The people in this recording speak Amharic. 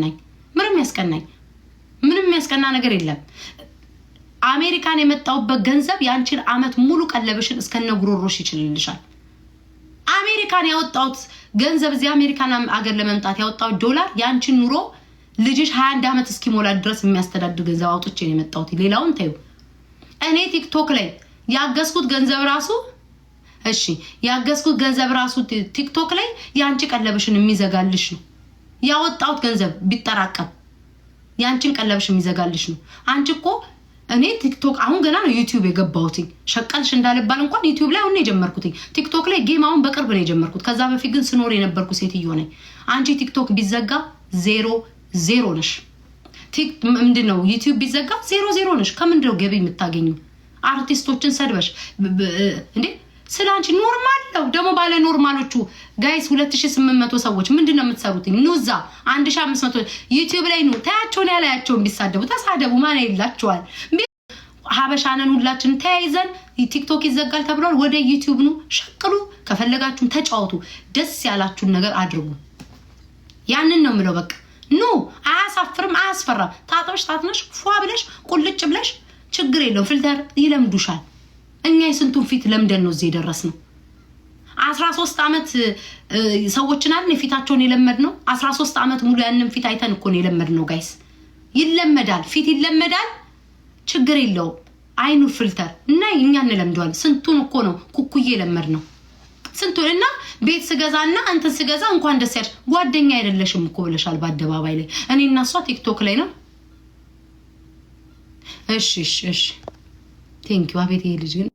የሚያስቀናኝ? ምንም የሚያስቀናኝ፣ ምንም የሚያስቀና ነገር የለም። አሜሪካን የመጣሁበት ገንዘብ የአንቺን አመት ሙሉ ቀለብሽን እስከነ ጉሮሮሽ ይችልልሻል። አሜሪካን ያወጣሁት ገንዘብ፣ እዚህ አሜሪካን አገር ለመምጣት ያወጣሁት ዶላር የአንቺን ኑሮ ልጅሽ 21 ዓመት እስኪሞላ ድረስ የሚያስተዳድር ገንዘብ አውጥቼ ነው የመጣሁት። ሌላውን ተይው። እኔ ቲክቶክ ላይ ያገዝኩት ገንዘብ ራሱ፣ እሺ፣ ያገዝኩት ገንዘብ ራሱ ቲክቶክ ላይ የአንቺ ቀለብሽን የሚዘጋልሽ ነው። ያወጣሁት ገንዘብ ቢጠራቀም የአንቺን ቀለብሽ የሚዘጋልሽ ነው። አንቺ እኮ፣ እኔ ቲክቶክ አሁን ገና ነው ዩቲዩብ የገባሁትኝ። ሸቀልሽ እንዳልባል እንኳን ዩቲዩብ ላይ አሁን ነው የጀመርኩትኝ። ቲክቶክ ላይ game አሁን በቅርብ ነው የጀመርኩት። ከዛ በፊት ግን ስኖር የነበርኩ ሴትዮ ነኝ። አንቺ ቲክቶክ ቢዘጋ ዜሮ ዜሮ ነሽ። ምንድን ነው፣ ዩቲዩብ ቢዘጋ ዜሮ ዜሮ ነሽ። ከምንድን ነው ገቢ የምታገኙ? አርቲስቶችን ሰድበሽ እንዴ? ስለ አንቺ normal ነው ደግሞ ባለ normal ኦቹ guys፣ 2800 ሰዎች ምንድን ነው የምትሰሩት? ኑ እዛ 1500 ዩቲዩብ ላይ ኑ። ታያቸውን ያላያቸውን ቢሳደቡ ተሳደቡ። ማን ይላቸዋል? ሀበሻነን ሁላችን ተያይዘን ቲክቶክ ይዘጋል ተብሏል። ወደ ዩቲዩብ ኑ፣ ሸቅሉ፣ ከፈለጋችሁም ተጫወቱ፣ ደስ ያላችሁን ነገር አድርጉ። ያንን ነው የምለው። በቃ ኑ፣ አያሳፍርም፣ አያስፈራም። ታጥበሽ ታጥነሽ ፏ ብለሽ ቁልጭ ብለሽ ችግር የለውም። Filter ይለምዱሻል። እኛ የስንቱን ፊት ለምደን ነው እዚህ የደረስነው። 13 ዓመት ሰዎችን አይደል የፊታቸውን የለመድነው? 13 ዓመት ሙሉ ያንን ፊት አይተን እኮ ነው የለመድነው። Guys፣ ይለመዳል፣ ፊት ይለመዳል። ችግር የለውም። አይኑ filter እና እኛ እንለምደዋል። ስንቱን እኮ ነው ኩኩዬ የለመድነው፣ ስንቱን። እና ቤት ስገዛ እና እንትን ስገዛ እንኳን ደስ ያለሽ፣ ጓደኛ አይደለሽም እኮ ብለሻል በአደባባይ ላይ። እኔ እና እሷ ቲክቶክ ላይ ነው። እሺ፣ thank you። አቤት ይሄ ልጅ ግን።